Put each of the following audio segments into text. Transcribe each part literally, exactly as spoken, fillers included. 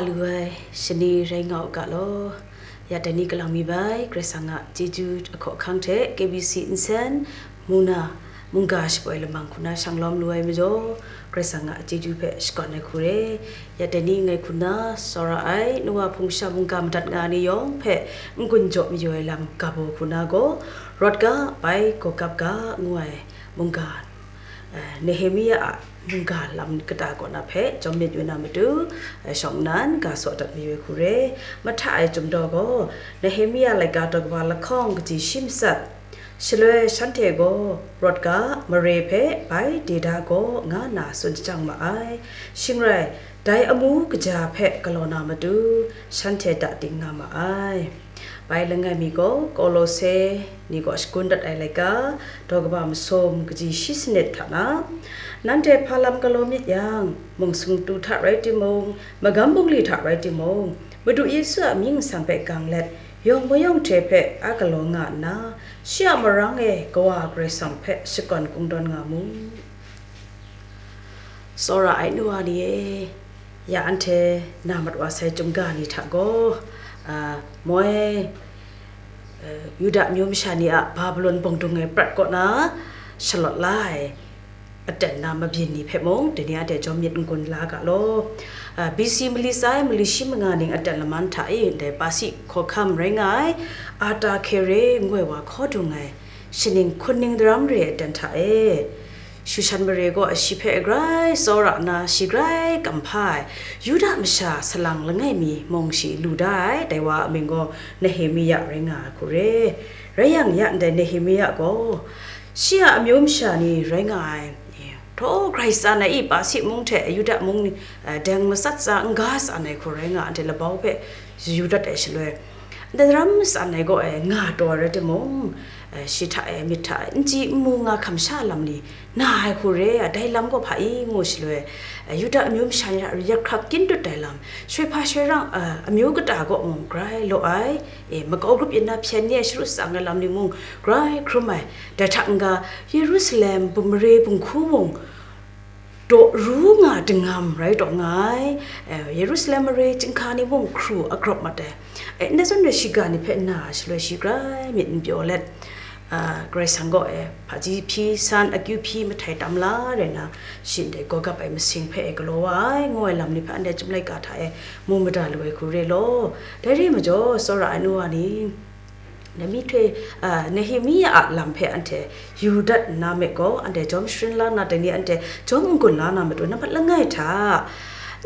Lu ai shani rai nga u ga law, ya dai ni kalang mi bai, Karai Kasang a chyeju ahkaw ahkang hte K B C nsen, mungna, mungga shapoi lamang hku na shang lawm lu ai majaw, Karai Kasang a chyeju hpe shakawn ai hku re. Ya dai ni ngai hku na tsawra ai, nu wa hpung sha mungga madat nga ai ni yawng hpe n-gun jaw mayu ai lam ga baw hku na gaw, rawt ga, bai gaw gap ga, ngu ai mungga, eh, Nehemia a mungga lam kata kaw na hpe jawm myit yu na matu, eh, shawng nnan ga saw dat mayu ai hku re. Mahta ai Chyum daw gaw, Nehemia laika daw kaba lahkawng kaji shi matsat. Shaloi shanhte gaw rawt ga, mare hpe bai de da gaw, nga nna tsun shajang ma ai. Shing rai, dai amu kaja hpe galaw na matu, shanhte da ding nga ma ai. Bai langai mi gaw, Kolose ni kaw shagun dat ai laika, daw kaba masum kaji shi sanit hta na, nanhte hpa lam galaw myit yang, mung sumtu hta rai timung, magam bungli hta rai timung, Madu Yesu a mying nsang hpe gang let, yawng mayawng hte hpe a galaw nga nna, shi a marang e Kawa Karai Kasang hpe shakawn kungdawn nga mu. Tsawra ai nu wa ni e, ya anhte na mat wa sai Chyum ga ni hta gaw, a, moi, a, Yuda amyu masha ni a Babilon bawng dung ai prat kaw na shalawt la ai aten na mabyin ni hpe mung, dai ni anhte jawm myit n-gun la ga law. A, B C mali tsa ai mali shi manga ning aten laman hta e, ndai Pasi hkawhkam rai nga ai, Artakere ngu ai wa hkaw dung ai, shaning hkun ning daram re ai aten hta e, Shushan mare gaw shi hpe grai tsawra nna, shi grai kamhpa ai, Yuda masha salang langai mi mung shi lu da ai, dai wa a mying gaw Nehemia rai nga ai hku re. Rai yang, ya ndai Nehemia gaw, shi a amyu masha ni rai nga ai, htaw grai tsan ai i, Pasi mung hte Yuda mung ni, eh, deng matsat tsa n-ga tsan ai hku rai nga, anhte labau hpe yu dat ai shaloi, ndai daram tsan ai gaw, eh, nga taw ai rai timung, eh, shi hta e, myit hta e, n chyi n mu nga hkam sha lam ni na ai hku re, dai lam gaw hpa i ngu shaloi, eh, Yuda amyu masha ni hta yak hkrak kyin dut ai lam, shoi hpa shoi rang, eh, amyu kata kaw mung grai law ai, e, makau grup yin na hpyen ni e sharut tsang ai lam ni mung grai hkrum ai, dai hta n-ga, Yerusalem bum mare bunghku mung daw ru nga dingam rai taw nga ai, eh, Yerusalem mare chyinghka ni mung hkru agrawp mat ai, eh, ndai zawn rai shiga ni hpe na shaloi shi grai myit n pyaw let, ah, Karai Kasang gaw, eh, hpaji hpyi, san akyu hpyi, mahtai tam la rai na, shi ndai gaw gap ai masing hpe, eh, galaw wa ai, ngu ai lam ni hpe anhte Chyum laika hta e mu mada lu ai hku re law. Dai re majaw, tsawra ai nu wa ni, Nehemia hte, a, Nehemia a lam hpe anhte yu dat nna me gaw, anhte jawm sharin la nna, dai ni anhte jawm n-gun la na matu, nambat langai hta,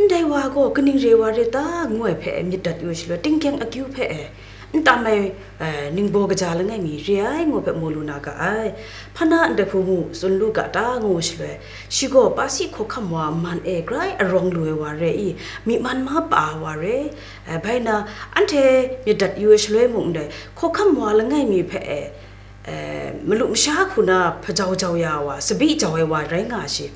ndai wa gaw kaning re wa re ta, ngu ai hpe myit dat yu shaloi, tingkyeng akyu hpe e, n tam ai, e, ningbaw kaja langai mi re ai, ngu hpe mu lu na ga ai. Hpa na ndai hku mu tsun lu ga ta, ngu shaloi, shi gaw Pasi hkawhkam wa man e grai arawng lu ai wa re i, myi man ma pa ai wa re, Eh, bai na, anhte myit dat yu ai shaloi mung ndai, hkawhkam wa langai mi hpe e, eh, malu masha hku na hpajau jau ya wa, tsabyi jau ai wa rai nga shi.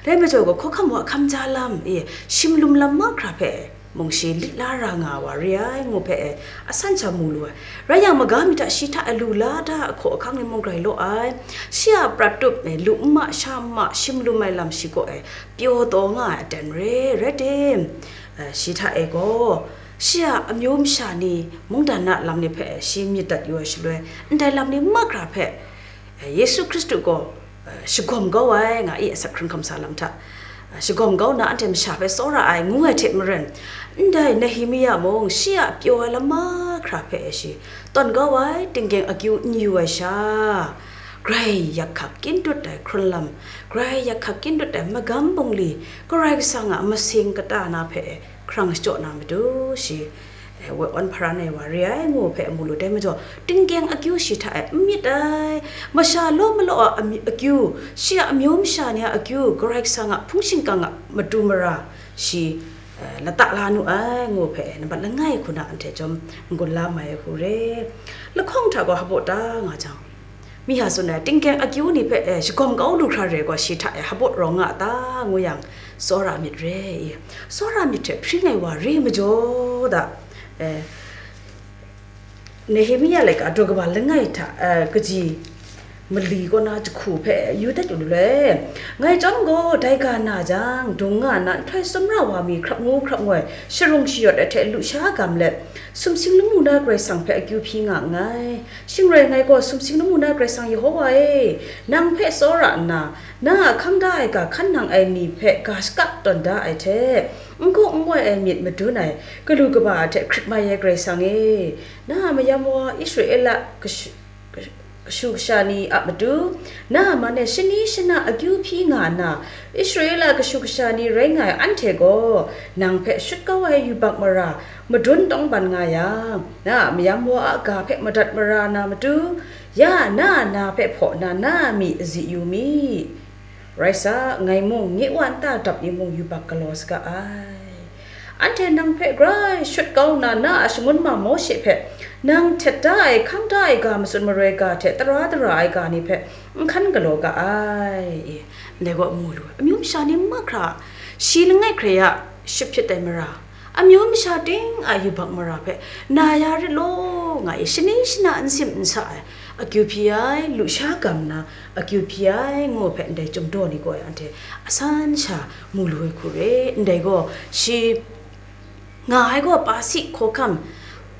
Rai majaw gaw, hkawhkam wa hkam ja lam e, shim lum lam mahkra hpe e, mung shi lit la ra nga wa re ai, ngu hpe e, asan sha mu lu ai. Rai yang, maga mi hta shi hta e lu la da, ahkaw ahkang ni mung grai law ai. Shi a prat tup e, lu n ma, sha n ma, shim lum ai lam shi kaw e, pyaw taw nga ai aten re, rai tim? Eh, shi hta e gaw, shi a amyu masha ni mungdan na lam ni hpe shi myit dat yu ai shaloi, ndai lam ni mahkra hpe, eh, Yesu Hkristu gaw, eh, shagawm kau ai, nga i, asak hkrung hkam sa lam hta, eh, shagawm kau nna anhte masha hpe tsawra ai, ngu ai hte maren, ndai Nehemia mung shi a pyaw ai lam mahkra hpe shi tawn kau ai, tingkyeng akyu n yu ai sha, grai yak hkak kyin dut ai hkrun lam, grai yak hkak kyin dut ai magam bungli, Karai Kasang a masing kata na hpe hkrang shachyaw na matu shi, eh, woi awn hparan ai wa re ai, ngu hpe mu lu dai majaw, tingkyeng akyu shi hta e n myit ai, masha law malaw a amyu-, akyu, shi a amyu masha ni a akyu, Karai Kasang a hpung shingkang a matu mara shi, eh, lata la nu ai, ngu hpe nambat langai hku na anhte chyawm n-gun la mai ai hku re. Lahkawng hta gaw hpaw ta nga jang, mi ha tsun ai, tingkyeng akyu ni hpe, eh, shagawm kau lu hkra re gaw, shi hta e hpaw rawng nga a ta, ngu yang, tsawra myit re i, tsawra myit hte hpring ai wa re majaw da, eh, Nehemia laika daw kaba langai hta, eh, kaji mali kaw na jahku hpe yu dat yu lu le. Ngai chyawm gaw dai ga na jang, dung nga na nhtoi sumra wa mi hkrap ngu hkrap ngoi, sharung shayawt ai hte lusha gam let, sumsing lamu na Karai Kasang hpe akyu hpyi nga nngai. Shing rai ngai gaw, sumsing lamu na Karai Kasang Yehowa e, nang hpe tsawra nna, na a hkang da ai ga hkan nang ai ni hpe ga shakap tawn da ai hte, n gaw n ngoi ai myit madun ai, galu kaba a hte hkrit mai ai Karai Kasang e, na a mayam wa Israela kashu, kashu kasha ni a matu, na a man e shani shana akyu hpyi nga nna, Israela kashu kasha ni rai nga ai anhte gaw, nang hpe shut kau ai yubak mara madun tawng ban nga yang, na a mayam wa a ga hpe madat mara na matu, ya na a na hpe hpaw nna na a myi azi yu mi. Rai sa, ngai mung, nye wa nta dap ni mung yubak galaw saga ai. Anhte nang hpe grai shut kau nna, na a shangun ma Mawshe hpe nang htet da ai, hkang da ai ga matsun maroi ga hte tara dara ai ga ni hpe n hkan galaw ga ai. E, ndai gaw mu lu ai. Amyu masha ni mahkra, shi langai hkrai a shut hpyit ai mara, amyu masha ting a yubak mara hpe na ya rit law nga i, shani shana n sim n sa ai, akyu hpyi ai, lusha gam na akyu hpyi ai, ngu hpe ndai chyum daw ni gaw anhte asan sha mu lu ai hku re. Ndai gaw, shi nga ai gaw, Pasi hkawhkam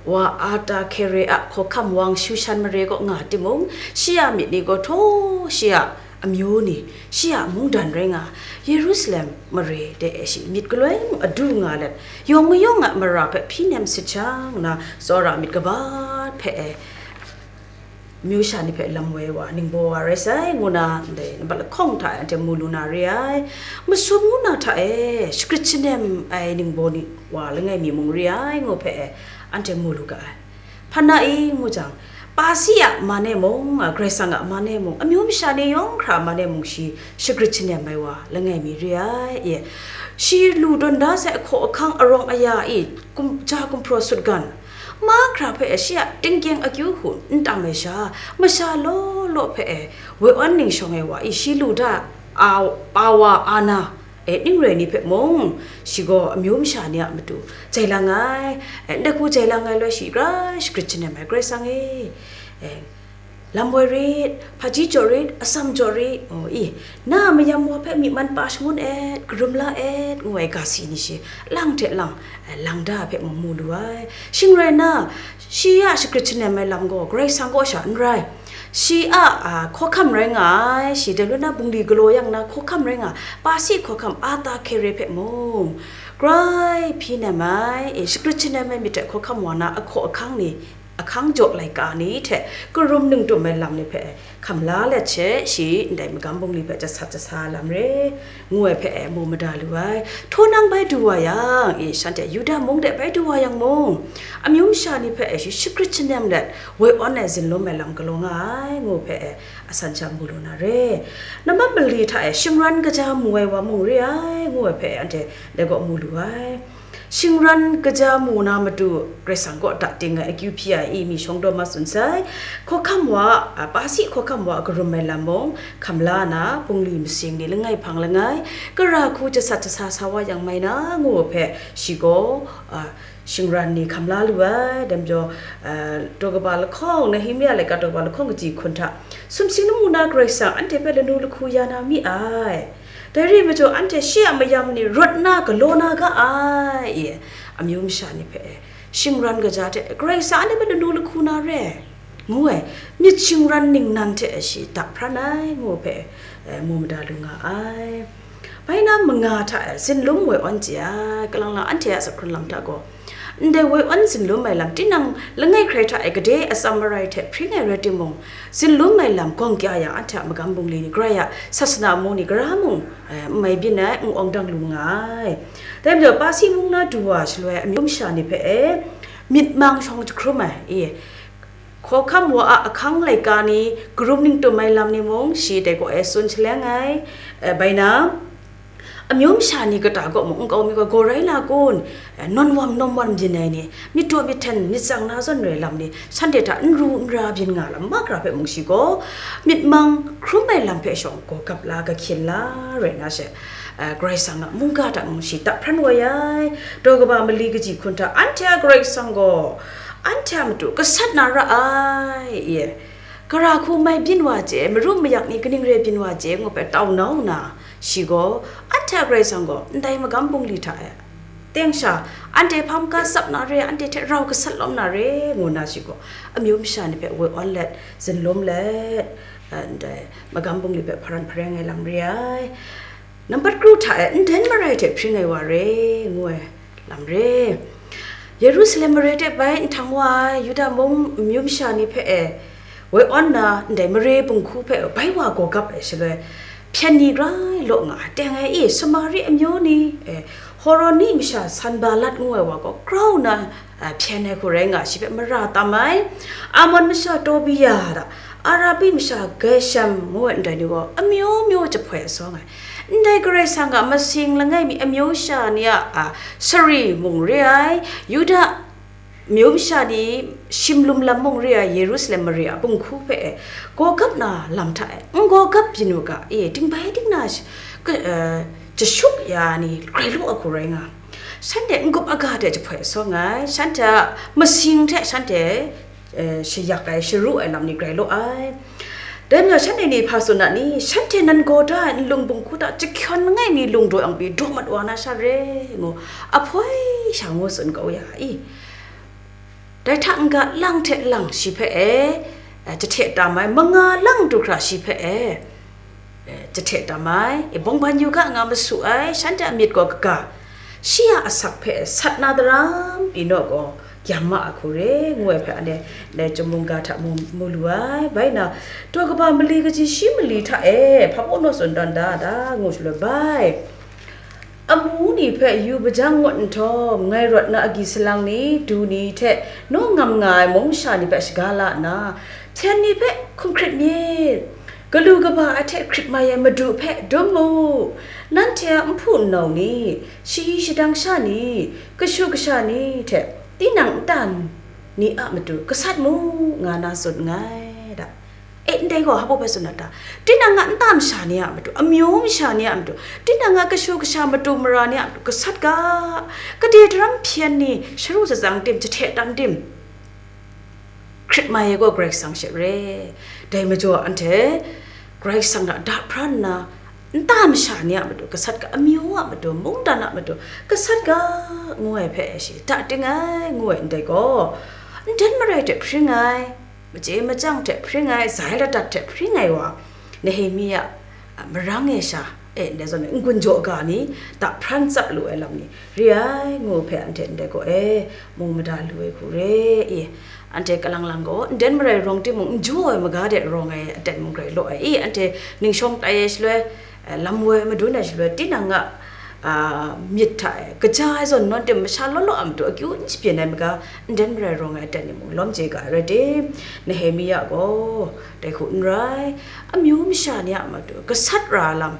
wa Artakhere a hkawhkam wang Shushan mare kaw nga timung, shi a myit ni gaw htaw shi a amyu ni, shi a mungdan rai nga, Yerusalem mare de e shi myit galoi mung adu nga let, yawng mayawng a mara hpe hpyi nem sit shang nna, tsawra myit kabat hpe e, amyu sha ni hpe lam woi wa, ningbaw wa rai sai, ngu na ndai nambat lahkawng hta e anhte mu lu na re ai. Masum ngu na hta e shagrit shanem ai ningbaw ni wa langai mi mung re ai, ngu hpe e anhte mu lu ga ai. Hpan na i ngu jang, Pasi a man e mung, a, Karai Kasang a man e mung, amyu masha ni yawng hkra a man e mung, shi shagrit shanem ai wa langai mi re ai, e. Shi lu tawn da sai ahkaw ahkang, arawng aya i, kum, ja gumhpraw sutgan, mahkra hpe e shi a tinggyeng akyu hku n tam ai sha, masha law law hpe e woi awn ning shawng ai wa i, shi lu da a, pa wa a na, e, ning rai ni hpe mung, shi gaw amyu masha ni a matu jai lang ai, e, ndai hku jai lang ai loi shi grai shagrit shanem ai, Karai Kasang e, e, lam woi rit, hpaji jaw rit, atsam jaw rit, o, i, na a mayam wa hpe myi man pa shangun et, karum la et, ngu ai ga si ni shi, lang hte lang, e, lang da hpe mung mu lu ai. Shing rai nna, shi a shagrit shanem ai lam gaw Karai Kasang kaw sha n rai, shi a, a, hkawhkam rai nga ai, shi de lun na bungli galaw yang na hkawhkam rai nga, Pasi hkawhkam Artakhere hpe mung, grai hpyi nem ai, e, shagrit shanem ai myit hte hkawhkam wa na ahkaw ahkang ni, ahkang jaw laika ni hte karum ningtum ai lam ni hpe hkam la let she, shi ndai magam bungli hpe jasat jasa lam re, ngu ai hpe e mu mada lu ai. Htaw nang bai du wa yang, e, shanhte Yuda mung de bai du wa yang mung, amyu masha ni hpe e shi shagrit shanem let, woi awn ai zinlum ai lam galaw nga ai, ngu hpe e asan sha mu lu na re. Nambat mali hta e shingran kaja mu ai wa mung re ai, ngu ai hpe e anhte dai gaw mu lu ai. Shingran kaja mu na matu, Karai Kasang kaw da ting ai akyu hpyi ai i, mi shawng daw ma tsun sai. Hkawhkam wa, a, Pasi hkawhkam wa a karum ai lam mung hkam la na, bungli masing ni langai hpang langai, kara hku jasat jasa sa wa yang mai na, ngu hpe shi gaw, a, shingran ni hkam la lu ai. Dai majaw, a, daw kaba lahkawng, Nehemia laika daw kaba lahkawng kaji hkun hta, sumsing lamu na Karai Kasang anhte hpe lanu lahku ya na mi ai. Dai rai majaw, anhte shi a mayam ni rawt na galaw na ga ai, e, amyu masha ni hpe e, shingran kaja hte Karai Kasang anhte hpe lanu lahku na re, ngu ai, myit shingran ningnan hte e shi da hpran ai, ngu hpe, e, mu mada lu nga ai. Bai na manga hta e zinlum woi awn chye ai, kalang lang anhte a zaphkun lam hta gaw, ndai woi awn zinlum ai lam, tinang langai hkrai hta e gade atsam marai hte hpring ai rai timung, zinlum ai lam gawng kya yang, anhte a magam bungli ni, Karai a sasana mung ni, gara mung, eh, n mai byin ai, n awng dang lu nga ai. Dai majaw, Pasi mung na du wa shaloi, amyu masha ni hpe e myit mang shawng jahkrum ai, e, hkawhkam wa a ahkang laika ni, karum ningtum ai lam ni mung, shi dai kaw e tsun shaleng ai, eh, bai na, amyu masha ni kata kaw mung nkau mi gaw, gaw rai la kun? Eh, nawn wam nawm wam byin ai ni, myit daw myit hten myit tsang na zawn re lam ni, shanhte hta n ru n ra byin nga lam mahkra hpe mung shi gaw, myit mang hkrum ai lam hpe shawng gaw gap la, kahkyin la rai na she, eh, Karai Kasang a mungga hta mung shi da hpran woi ai. Daw kaba mali kaji hkun hta anhte a Karai Kasang gaw anhte a matu gasat na ra ai, e. Gara hku mai byin wa je, marum mayak ni kaning re byin wa je, ngu hpe tau nau nna, shi gaw, anhte a Karai Kasang gaw ndai magam bungli hta e teng sha, anhte hpa maga tsap na re, anhte hte rau gasat lawm na re, ngu nna shi gaw, amyu masha ni hpe woi awn let, zunlum let, eh, ndai magam bungli hpe hparan hpareng ai lam re ai. Nambat kru hta e nden marai hte hpring ai wa re, ngu ai lam re. Yerusalem mare hte bai nhtang wa ai Yuda mung amyu masha ni hpe e woi awn nna, ndai mare bunghku hpe bai wa gaw gap ai shaloi, hpyen ni grai law nga ai. Teng ai e, Samari amyu ni, e, Horoni masha Sanbalat ngu ai wa gaw grau nna, a, hpyen ai hku rai nga, shi hpe mara tam ai. Amon masha Tobiya hta, Arabi masha Geshem ngu ai ndai ni gaw amyu myu jahpoi asawng ai. Ndai Karai Kasang a masing langai mi amyu sha ni a, a, sari mung re ai, Yuda amyu masha ni shimlum lam mung re ai Yerusalem mare a bunghku hpe e, gaw gap na lam hta e, n gaw gap byin u ga, e, dingbai dingna sh-, ka, e, jashuk ya ni grai law ai hku rai nga. Shanhte n-gup aga hte jahpoi asawng ai, shanhte a masing hte shanhte, eh, shayak ai, sharu ai lam ni grai law ai. Dai majaw shanhte ni hpa tsun a ni? Shanhte nan gaw da ai nlung bunghku hta jahkyawn langai mi lung daw yang pyi daw mat wa na sha re, ngu ahpoi sha ngu tsun kau ya i. Dai hta n-ga lang hte lang shi hpe e, eh, jahte tam ai, manga lang du hkra shi hpe e, eh, jahte tam ai, e, bawngban yu ga nga masu ai, shanhte a myit gaw kaga, shi a asak hpe sat na daram pyi naw gaw, gyam ma a hku re, ngu ai hpe anhte dai chyum mungga hta mu, mu lu ai. Bai nna, taw kaba mali kaji shi mali hta e, hpa baw naw tsun tawn da, da ngu shaloi bai, amu ni hpe yu hpajang ngut nhtawm, ngai rawt na agyi salang ni, du ni hte naw ngam nga ai mung masha ni hpe shaga la nna, hpyen ni hpe hkum hkrit myit. Galu kaba ai hte hkrit mai ai Madu hpe dum mu. Nanhte a nhpu nnau ni, shayi shadang sha ni, kashu kasha ni hte tinang nta ni a matu gasat mu, nga na tsun nngai da. E, ndai gaw hpa baw bai tsun na ta? Tinang a nta masha ni a matu, amyu masha ni a matu, tinang a kashu kasha matu mara ni a matu gasat ga, gade daram hpyen ni, sharu shatsang tim, jahte tam tim, hkrit mai ai gaw Karai Kasang she re. Dai majaw anhte Karai Kasang hta da hpran nna, nta masha ni a matu gasat ga, amyu a matu, mungdan a matu gasat ga, ngu ai hpe shi da ting ai, ngu ai ndai gaw, nden marai hte hpring ai, machye machyang hte hpring ai, zai ladat hte hpring ai wa, Nehemia a marang e sha, e, ndai zawn n-gun jaw ga ni, da hpran tsap lu ai lam ni re ai, ngu hpe anhte ndai gaw e, mu mada lu ai hku re i. Anhte kalang lang gaw, nden marai rawng timung, n jaw ai maga de rawng ai aten mung rai law ai i. Anhte ningshawng tai ai shaloi, eh, lam woi madun ai shaloi, tinang a, a, myit hta e, kaja ai zawn nawn tim masha law law a matu akyu n shabyin ai maga, nden marai rawng ai aten ni mung lawm chye ga ai rai tim? Nehemia gaw dai hku n rai, amyu masha ni a matu gasat ra lam,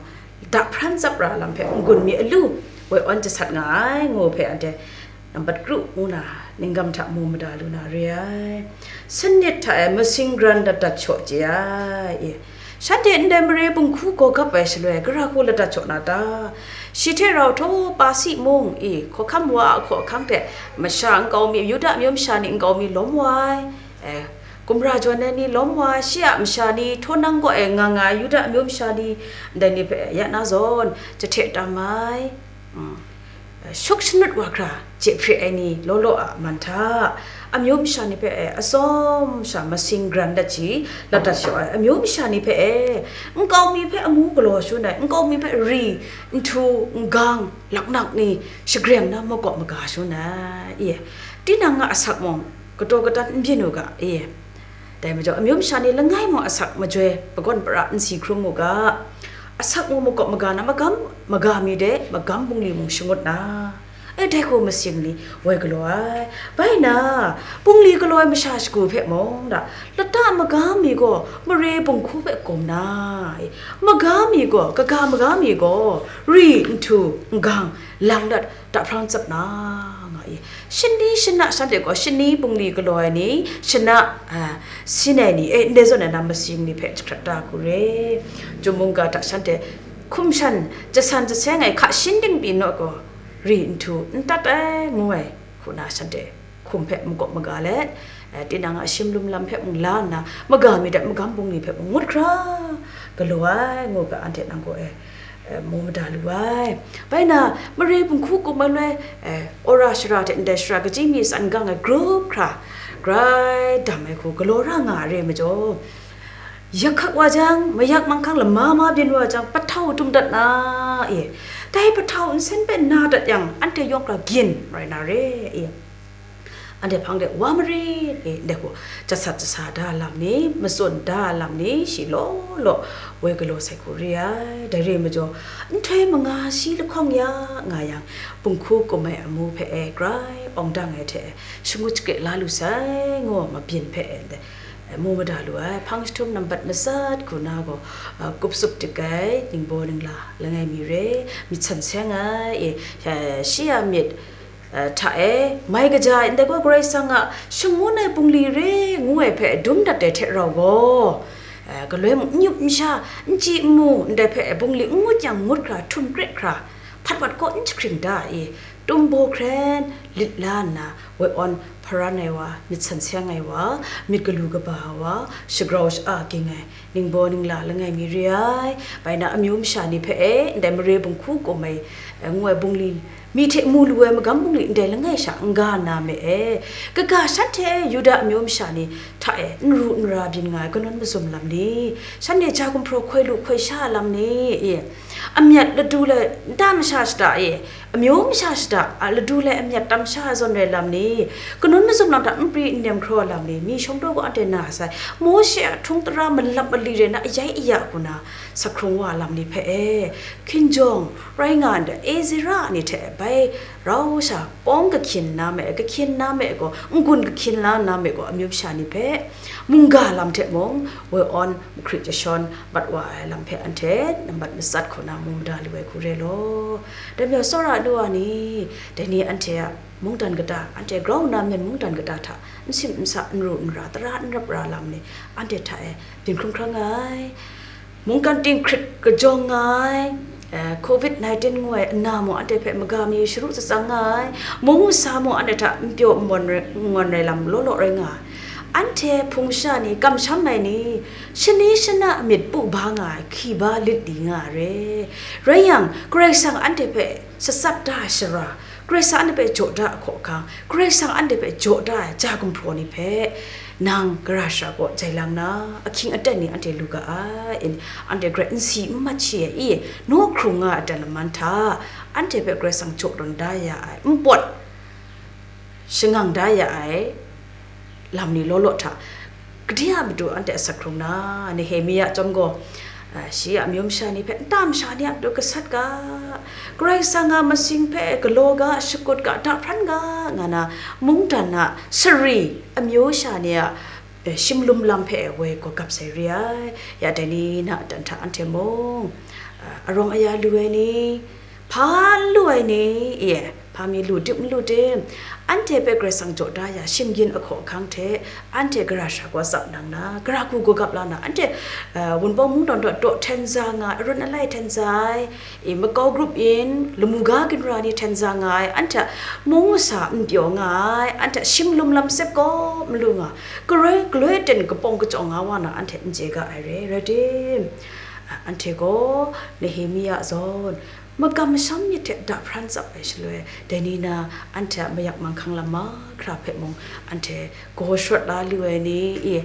da hpran tsap ra lam hpe n-gun mi alu woi awn jasat nga ai, ngu hpe anhte nambat kru ngu na, ninggam hta mu mada lu na re ai. Sanit hta e masing gran ladat shaw chye ai, i. Shanhte ndai mare bunghku gaw gap ai shaloi, gara hku ladat shaw na ta? Shi hte rau htaw Pasi mung, i, hkawhkam wa a hkaw ahkang hte, masha nkau mi, Yuda amyu masha ni nkau mi lawm wa ai, e, gumra jawn ai ni lawm wa ai, shi a masha ni, htaw nang kaw e nga nga ai Yuda amyu masha ni, ndai ni hpe ya na zawn, jahte tam ai, mm, shuk shanut wa hkra, je hpre ai ni law law a man hta, amyu masha ni hpe e atsawm sha masing gran dat shi, ladat shaw ai, amyu masha ni hpe e nkau mi hpe amu galaw shangun ai, nkau mi hpe ri, nhtu, nggang, laknak ni shagreng na makawp maga shangun ai, i. Tinang a asak mung kataw katan n byin u ga, i. Dai majaw, amyu masha ni langai mung asak majoi, pagawn para n si hkrum u ga, asak mung makawp maga na magam, maga mi de, magam bungli mung shangut na, e, dai hku masing ni woi galaw ai. Bai na, bungli galaw ai masha shagu hpe mung da, lata maga mi gaw mare bunghku hpe gum na, e, maga mi gaw, kaga maga mi gaw ri, nhtu, nggang, lang dat, da hpran tsap na, nga i. Shani shana shanhte gaw shani bungli galaw ai ni, shana, a, sin ai ni, e, ndai zawn ai na masing ni hpe jahkrat da hku re. Chyum mungga hta shanhte hkum shan, jasan jaseng ai hka shin ding pyi naw gaw, ri, nhtu, n tat ai, ngu ai, hku na shanhte hkum hpe makawp maga let, eh, tinang a shim lum lam hpe mung la nna, maga mi dat magam bungli hpe mung ngut hkra galaw ai, ngu hpe anhte nang kaw e, eh, mu mada lu ai. Bai na, mare bunghku kum ai loi, eh, wora shara hte ndai shara kaji mi san gang ai grup hkra, grai dam ai hku galaw ra nga ai re majaw, yak hkak wa jang, mayak manghkang lama ma byin wa jang, pahtau dum dat na, e, dai pahtau nsen hpe na dat yang, anhte yawng hkra gyin rai na re, e. Anhte hpang de wa marit, e, ndai hku, jasat jasa da lam ni, matsun da lam ni, shi law law, woi galaw sai hku re ai. Dai re majaw, nhtoi manga shi lahkawng ya nga yang, bunghku kum ai amu hpe e grai awng dang ai hte, shangut shakre la lu sai, ngu mabyin hpe e, ndai, e, mu mada lu ai. Hpang jahtum nambat matsat hku na gaw, a, kup tsup dik ai, ningbaw ningla langai mi re, myit san seng ai, e, e, shi a myit, eh, hta e, mai kaja ai, ndai gaw Karai Kasang a shangun ai bungli re ngu ai hpe dum dat ai hte rau gaw, eh, galoi mung n yup n sha, n chyi n mu, ndai hpe bungli n ngut yang ngut hkra, htum kret hkra, hpat wat kaw n jahkring da i, tum baw hkren lit la nna, woi awn hparan ai wa, myit san seng ai wa, myit galu kaba ai wa, shagrau sha-a ging ai, ningbaw ningla langai mi re ai. Bai na, amyu masha ni hpe e, ndai mare bunghku kum ai, eh, ngu ai bungli, mi hte mu lu ai magam bungli ndai langai sha n-ga na me e. Kaga shanhte Yuda amyu masha ni hta e n ru n ra byin nga ai kanawn mazum lam ni, shanhte ja gumhpraw hkoi lu hkoi sha ai lam ni, e, amyat ladu lai nta masha shada e, amyu masha shada a ladu lai amyat tam sha ai zawn rai lam ni, kanawn mazum lam hta n pri n nem hkraw ai lam ni, mi shawng daw gaw anhte na sai, Mawshe a htung tara malap mali rai na, ayai aya hku na, sa hkrung wa lam ni hpe e, hkinjawng rai nga ndai Ezra ni hte bai rau sha pawng kahkyin na me, kahkyin na me gaw, n-gun kahkyin la na me gaw, amyu masha ni hpe mungga lam hte mung, woi awn mahkrit jashawn mat wa ai lam hpe anhte nambat matsat hku na mu mada lu ai hku re law. Dai majaw, tsawra nu wa ni, dai ni anhte a mungdan kata, anhte grau nna men mungdan kata hta n sim n sa, n ru n ra, tara n rap ra lam ni, anhte hta e byin hkrum hkrang nga ai. Mungkan ting hkrit kajawng nga ai, eh, covid nineteen ngu ai nna mung anhte hpe maga mi sharu tsatsang nga ai, mung masa mung anhte hta n pyaw n mawn rai, n ngawn rai lam law law rai nga ai. Anhte hpung sha ni, kamsham ai ni, shani shana myit pu ba nga ai, hki ba lit di nga ai re. Rai yang, Karai Kasang anhte hpe shatsap da ai shara, Karai Kasang anhte hpe jaw da ai hkawhkang, Karai Kasang anhte hpe jaw da ai ja gumhpraw ni hpe, nang gara shara kaw jai lang na, ahkying aten ni anhte lu ga ai, anhte grai n si n mat shi ai i, naw hkrung nga ai aten laman hta, anhte hpe Karai Kasang jaw tawn da ya ai, npawt shangang da ya ai lam ni law law hta, gade a matu anhte a sa hkrung na, Nehemia chyawm gaw, a, shi a amyu masha ni hpe nta masha ni a matu gasat ga, Karai Kasang a masing hpe galaw ga, shakut ga, dahpran ga, nga na, mungdan a sari amyu sha ni a, e, shimlum lam hpe woi gawgap sai re ai. Ya dai ni na aten hta anhte mung, a, arawng aya lu ai ni, hpa n lu ai ni, e, hpa mi lu dim n lu dim, anhte hpe Karai Kasang jaw da ya shim-yin ahkaw ahkang hte, anhte gara shara kaw tsap nang na, gara hku gawgap la na, anhte, a, Wunpawng mungdawn daw daw hten za nga ai, aran alai hten za ai, e, makau grup yin, lamu ga ginra ni hten za nga ai, anhte a mung masa n pyaw nga ai, anhte a shimlum lam sep kaw malu nga, galoi, galoi aten kapawng kachyawng nga wa na, anhte n chye ga ai re, rai tim? A, anhte gaw Nehemia zawn, magam masham myit hte dahpran tsap ai shaloi, dai ni na anhte a mayak manghkang lam mahkra hpe mung, anhte gaw sharawt la lu ai ni, e,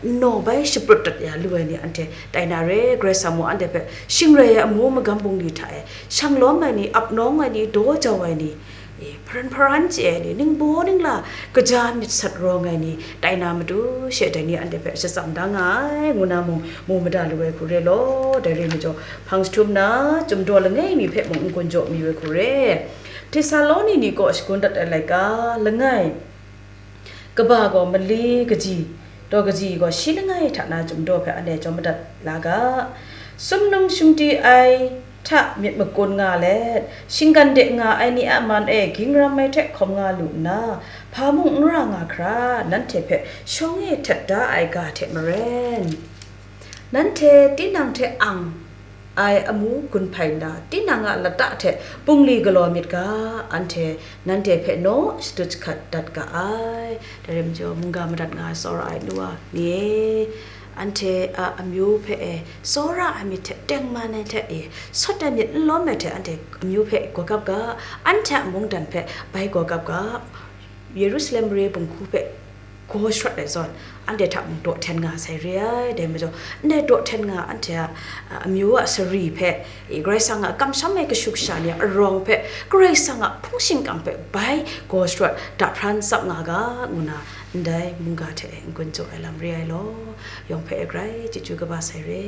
nnaw bai shaprut dat ya lu ai ni, anhte tai na re, Karai Kasang mung anhte hpe shing rai ai amu magam bungli hta e, shang lawm ai ni, ap nawng ai ni, daw jau ai ni, e, hparan hparan chye ai ni, ningbaw ningla kaja myit sat rawng ai ni, tai na matu she dai ni anhte hpe shatsam da nga ai, ngu na mung mu mada lu ai hku re law, dai re majaw, hpang jahtum na, chyum daw langai mi hpe mung n-gun jaw mayu ai hku re. Htesaloni ni kaw shagun dat ai laika, langai, kaba gaw mali kaji, daw kaji gaw shi langai hta na chyum daw hpe anhte jawm madat la ga. Sumnung shingdi ai hta myit makun nga let, shinggan de nga ai ni a man e ging ram ai hte hkawm nga lu nna, hpa mung n ra nga hkra, nanhte hpe shawng e htet da ai ga hte maren, nanhte tinang hte ang ai amu gun hpai nna, tinang a lata hte pungli galaw myit ga, anhte nanhte hpe naw shadut jahkat dat ga ai. Dai rai majaw, mungga madat nga ai tsawra ai nu wa ni e, anhte a amyu hpe e tsawra ai myit hte tengman ai hte e sawt ai myit n lawm ai hte anhte amyu hpe gawgap ga, anhte a mungdan hpe bai gawgap ga, Yerusalem mare bunghku hpe gaw sharawt ai zawn, anhte hta mung daw hten nga sai re ai. Dai majaw, ndai daw hten nga anhte a, a, amyu a sari hpe, e, Karai Kasang a kamsham ai kashu kasha ni a arawng hpe, Karai Kasang a hpung shingkang hpe bai gaw sharawt da hpran tsap nga ga, ngu na ndai mungga hte n-gun jaw ai lam re ai law, yawng hpe e grai chyeju kaba sai re.